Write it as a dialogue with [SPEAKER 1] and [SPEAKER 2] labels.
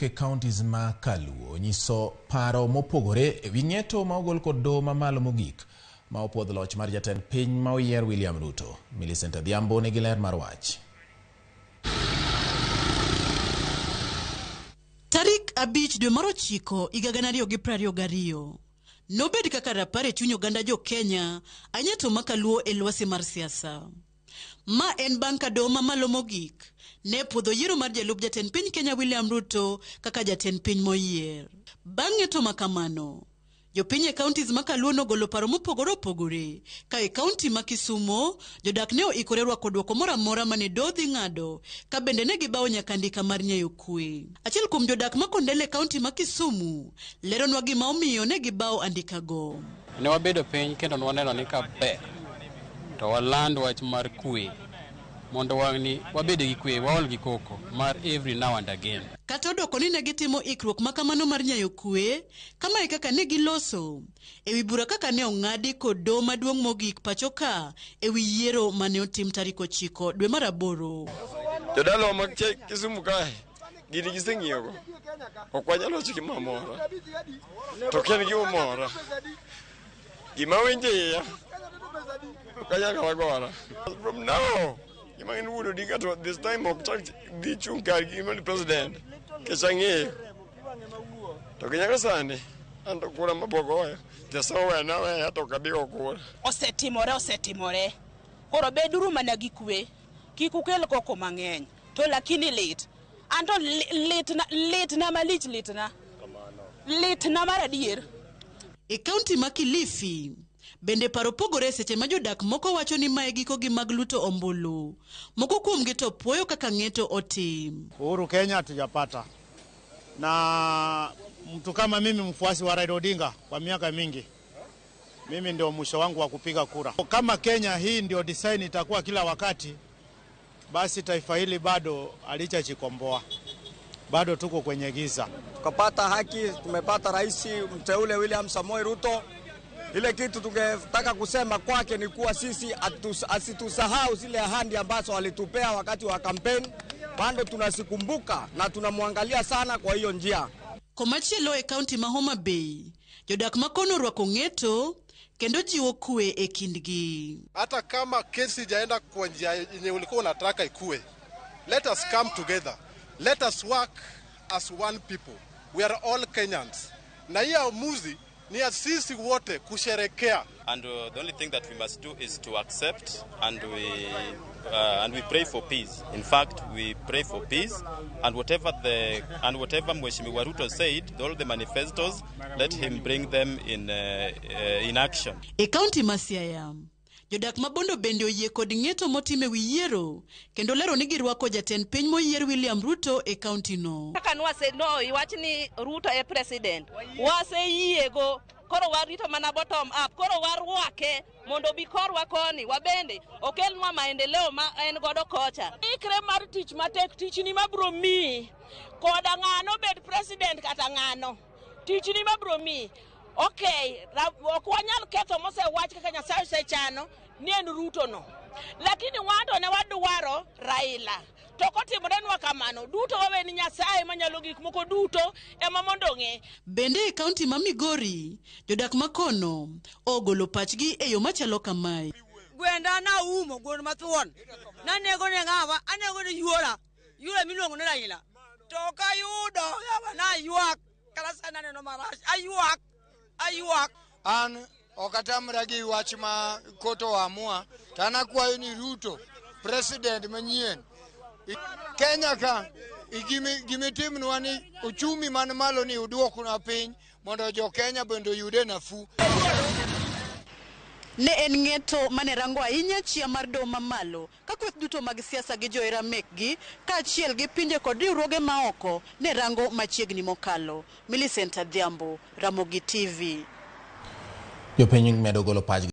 [SPEAKER 1] mawuok e counties ma Kaluo onyiso paro mopogore e wi ng'eto ma ogol kod doho mamalo mogik ma opuodho loch mar jatend piny ma oyier William Ruto. Millicent Adhiambo nigi ler mar wach.
[SPEAKER 2] Tarik 5 dwe mar 9 higa 2022 nobed kaka rapar e chuny oganda jo Kenya ahinya to ma Kaluo e lwasi mar siasa. Ma en bang' ka doho mamalo mogik ne puodho yiero mar jalup jatend piny Kenya William Ruto kaka jatend piny moyier. Bang' ng'eto ma kamano, jopiny e counties ma Kaluo nogolo paro mopogore opogore ka e county ma Kisumo jodak ne oikore rwako dwoko moro amora mane doho dhi ng'ado ka bende ne gibawo nyaka andika mar nyayo kwe. Achiel kuom jodak ma Kondele e county ma Kisumu leronwa gima omiyo ne gibawo andikago.
[SPEAKER 3] Ne wabedo piny kendo ne waneno ni ka ber to waland wach mar kwe mondo wang'ni wabed gi kwe, waol gi koko mar every now and again.
[SPEAKER 2] Kata odoko ni ne gitimo ikruok ma kamano mar nyayo kwe, kama e kaka ne giloso e wi bura kaka ne ong'adi kod doho maduong' mogik pacho ka e wi yiero mane otim tarik 9 dwe mar 8.
[SPEAKER 4] Jodalawa mag Kisumu kae gini giseng'iyogo, ok wanyal wacho gima mora, to ok en gima mora. Gima winjo iya ok anyal kata gora. From now gima en Wuod Odinga to this time ok chak dhi chung' kar gima ni president nikech ang'eyo. To gi nyaka sani an to kura mapok ogoyo Nyasaye owena aweya to ok abi go kura.
[SPEAKER 5] Osetimore, osetimore. Koro beduru mana gi kwe. Kik ukel koko mang'eny. To lakini lit. Anto litna, litna malich litna. Litna mar adier.
[SPEAKER 2] E kaunti ma Kilifi, bende paro pogore e seche ma jodak moko wacho ni mae gikogi mag luto ombulu. Moko kuomgi to puoyo kaka ng'eto otim.
[SPEAKER 6] Uhuru Kenya hatujapata. Na mtu kama mimi mfuasi wa Raila Odinga kwa miaka mingi, mimi ndio mwisho wangu wa kupiga kura. Kama Kenya hii ndio design itakuwa kila wakati, basi taifa hili bado halijajikomboa. Bado tuko kwenye giza.
[SPEAKER 7] Tukapata haki, tumepata rais mteule William Samoei Ruto. Ile kitu tungetaka kusema kwake ni kuwa sisi asitusahau zile ahadi ambazo alitupea wakati wa kampeni. Bado tunasikumbuka na tunamwangalia sana kwa hiyo njia.
[SPEAKER 2] Komachielo e kaunti ma Homa Bay, jodak ma kono orwako ng'eto kendo jiwo kwe e kindgi.
[SPEAKER 8] Hata kama kesi ijaenda kwa njia yenye ulikuwa unataka ikue, let us come together. Let us work as one people. We are all Kenyans. Na hii amuzi ni ya sisi wote kusherekea.
[SPEAKER 9] And the only thing that we must do is to accept and we pray for peace. In fact, we pray for peace, and whatever Mheshimiwa Ruto said, all the manifestos, let him bring them in action.
[SPEAKER 2] E kaunti ma Siaya, jodak ma Bondo bende oyie kod ng'eto motim e wi yiero kendo lero ni girwako jatend piny moyier William Ruto e kaunti no.
[SPEAKER 10] Kaka nwase no iwach ni Ruto e president, waseyiego. Koro warito mana bottom up, koro warwake mondo bi korwa koni, wabende okelnwa maendeleo ma en godo kocha.
[SPEAKER 5] Ikre mar tich matek, tichni mabro miyi, koda ng'ano bed president kata ng'ano, tichni mabro miyi. Okay, ok wanyal ketho mosewach kaka Nyasaye osechano ni en Ruto no. Lakini wanto ne wadwaro Raila. To kotimorenwa kamano, duto wawe ni Nyasaye manyalo gik moko duto ema mondo ong'e.
[SPEAKER 2] Bende e kaunti ma Migori, jodak ma kono ogolo pachgi e yo machalo kamae.
[SPEAKER 11] Gwenda naumo gweno mathuon. Nanego ne ng'awa, anego ne yuora. Yuora miluongo ni Raila. To ok ayudo, yawa naywak. Kata sani aneno marach, aywak, aywak.
[SPEAKER 12] An ok atamra gi wach ma koto oamua, to an akwayo ni Ruto, president manyien, Kenya ka, gimitimnwa ni uchumi man malo ni uduoknwa piny mondo jo Kenya bende oyude nafuu.
[SPEAKER 2] Ne en ng'eto mane rango ahinya chia mar doho mamalo ka kweth duto mag siasa gi johera mekgi kaachiel gi pinje kod riwruoge maoko ne rango machiegni mokalo. Millicent Adhiambo, Ramogi TV.
[SPEAKER 1] Jopiny medo golo pachgi.